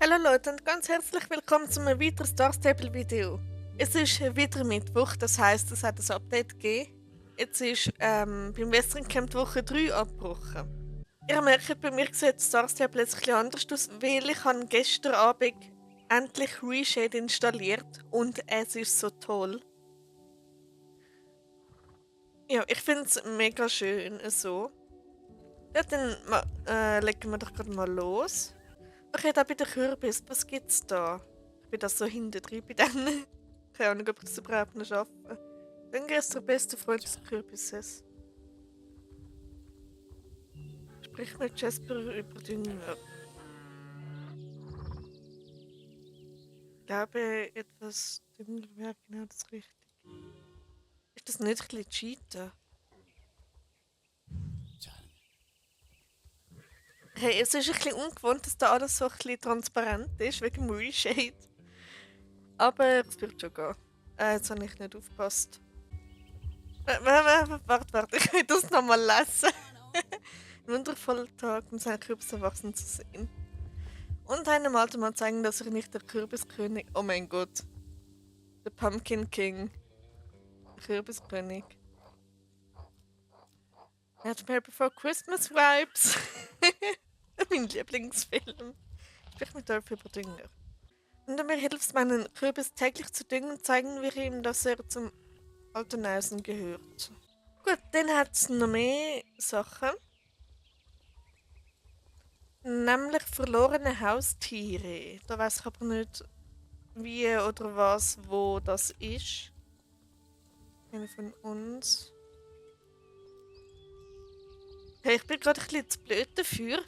Hallo Leute und ganz herzlich willkommen zu einem weiteren Star Stable Video. Es ist wieder Mittwoch, das heisst, es hat ein Update gegeben. Jetzt ist beim Western Camp Woche 3 abgebrochen. Ihr merkt, bei mir sieht Star Stable jetzt ein bisschen anders aus, weil ich habe gestern Abend endlich Reshade installiert und es ist so toll. Ja, ich finde es mega schön so. Ja, dann legen wir doch gerade mal los. Okay, da bei den Kürbis, was gibt's da? Ich bin da so hinten drin bei denen. Keine Ahnung, ob ich das überhaupt noch schaffe. Dann ist der beste Freund des Kürbisses. Sprich mit Jasper über Dünger. Ich glaube, etwas Dünger wäre genau das Richtige. Ist das nicht ein bisschen cheaten? Hey, es ist ein bisschen ungewohnt, dass da alles so ein bisschen transparent ist, wegen dem Reshade. Aber es wird schon gehen. Jetzt habe ich nicht aufgepasst. Warte, ich will das nochmal lesen. Ein wundervoller Tag, um seinen Kürbis erwachsen zu sehen. Und einem alten Mann zeigen, dass er nicht der Kürbiskönig... Oh mein Gott. Der Pumpkin King. Der Kürbiskönig. Nightmare Before Christmas Vibes. Mein Lieblingsfilm. Sprich mit Dolph über Dünger. Und du mir hilfst, meinen Kürbis täglich zu düngen, zeigen wir ihm, dass er zum alten Eisen gehört. Gut, dann hat es noch mehr Sachen. Nämlich verlorene Haustiere. Da weiß ich aber nicht, wie oder was, wo das ist. Einer von uns. Okay, ich bin gerade ein bisschen zu blöd dafür.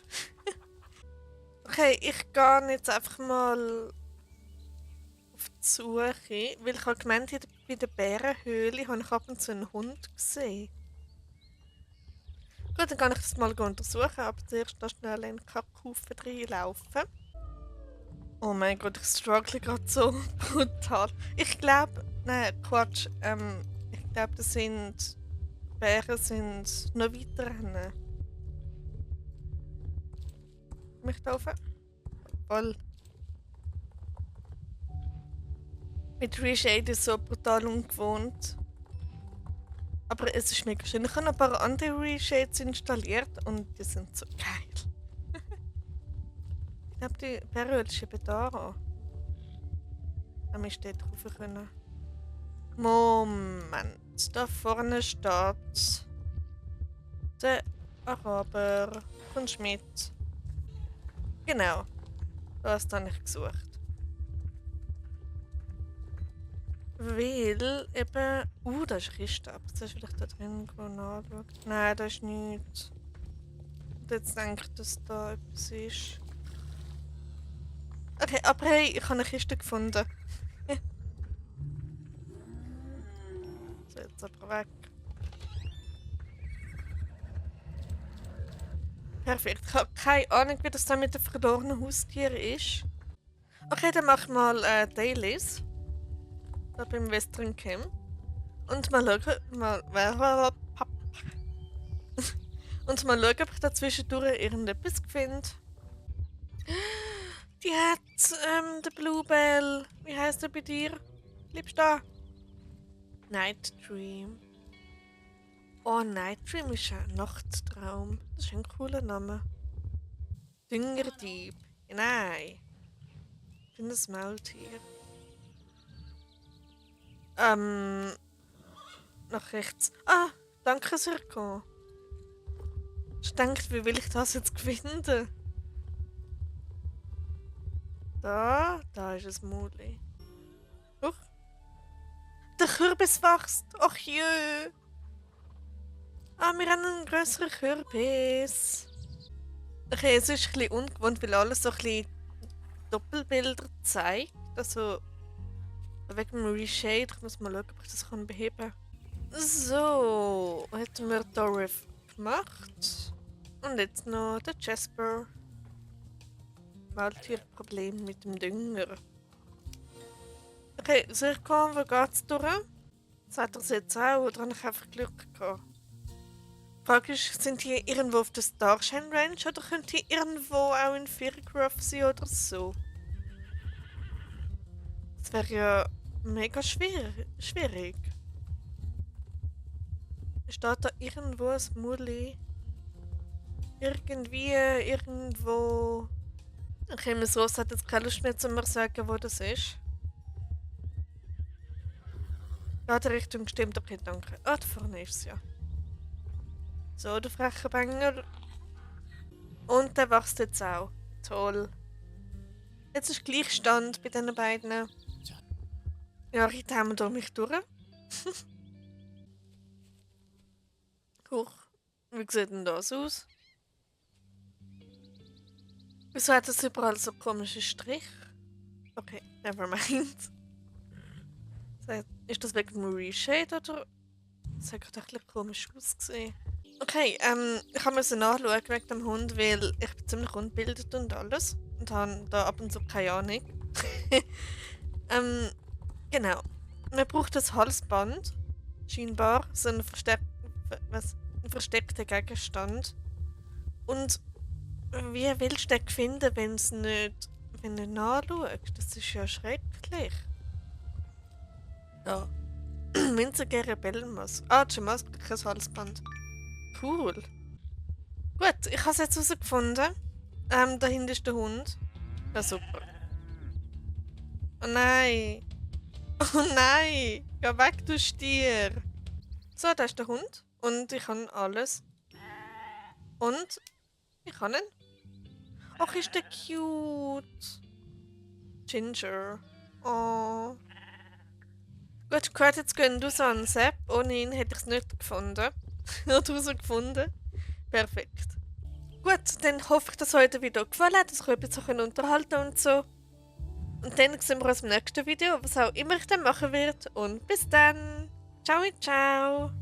Okay, ich gehe jetzt einfach mal auf die Suche, weil ich habe gemeint, bei der Bärenhöhle habe ich ab und zu einen Hund gesehen. Gut, dann kann ich das mal untersuchen, aber zuerst da schnell in den Kackhaufen reinlaufen. Oh mein Gott, ich struggle gerade so brutal. Ich glaube, nein, Quatsch, ich glaube, das sind Bären sind noch weiter rennen. Mich da rauf? Voll. Mit Reshade ist so brutal ungewohnt. Aber es ist mega schön. Ich habe noch ein paar andere Reshades installiert und die sind so geil. Ich glaube, die Bärenhöhle ist eben da. Aber wir steht drauf können. Moment, da vorne steht der Araber. Kommst mit? Genau, das habe ich gesucht. Weil eben. Da ist Kiste ab. Jetzt vielleicht da drin nachschauen. Nein, da ist nichts. Und jetzt denke ich, dass da etwas ist. Okay, aber hey, ich habe eine Kiste gefunden. So, jetzt aber weg. Perfekt. Ich habe keine Ahnung, wie das dann mit den verlorenen Haustieren ist. Okay, dann mach ich mal Dailies. Da beim Western Camp. Und mal schauen, und mal schauen, ob ich da zwischendurch irgendetwas finde. Die hat der Bluebell. Wie heißt der bei dir? Bleibst du da? Night Dream. Oh, Night Dream ist ein Nachttraum. Das ist ein cooler Name. Düngerdieb. Nein. Ich bin das Maultier. Nach rechts. Ah, danke, Sirko. Ich denke, wie will ich das jetzt finden? Da ist ein Muli. Huch. Der Kürbis wächst. Ach jö. Ah, wir haben einen grösseren Kürbis. Okay, es ist ein bisschen ungewohnt, weil alles so ein bisschen Doppelbilder zeigt. Also wegen dem Reshade. Ich muss mal schauen, ob ich das beheben kann. So, hätten wir Dorif gemacht. Und jetzt noch der Jasper. Maultierproblem mit dem Dünger. Okay, Sirko, wo geht's durch? Sagt er es jetzt auch oder habe ich einfach Glück gehabt? Die Frage ist, sind die irgendwo auf der Starshine Range oder könnt ihr irgendwo auch in Firgrove sein oder so? Das wäre ja mega schwierig. Steht da irgendwo ein Mulli? Irgendwo. Okay, meine Soße hat jetzt keine Lust mehr zu mir sagen, wo das ist. Ja, die Richtung stimmt, okay, danke. Ah, da vorne ist es ja. So, der freche Bengel. Und der wächst jetzt auch. Toll. Jetzt ist Gleichstand bei diesen beiden. Ja, Rita haben wir durch mich durch. Huch, wie sieht denn das aus? Wieso hat das überall so komische Strich? Okay, nevermind. Ist das wegen dem Reshade oder? Das hat gerade ein bisschen komisch ausgesehen. Okay, ich musste nachschauen wegen dem Hund, weil ich bin ziemlich ungebildet und alles. Und habe da ab und zu keine Ahnung. Genau. Man braucht das Halsband. Scheinbar. So ein versteckter Gegenstand. Und wie willst du den finden, wenn du nachschaust? Das ist ja schrecklich. Ja. Winzige Rebellenmaske. Ah, die Maske, kein Halsband. Cool. Gut, ich habe es jetzt herausgefunden. Da hinten ist der Hund. Ja, super. Oh nein. Oh nein. Geh weg, du Stier. So, da ist der Hund. Und ich habe alles. Und ich habe ihn. Ach, ist der cute. Ginger. Oh. Gut, Credits gehen du so an Sepp. Ohne ihn hätte ich es nicht gefunden. Oder herausgefunden. Perfekt. Gut, dann hoffe ich, dass euch heute Video gefallen hat, dass ich euch ein bisschen unterhalten und so. Und dann sehen wir uns im nächsten Video, was auch immer ich dann machen werde. Und bis dann. Ciao, ciao.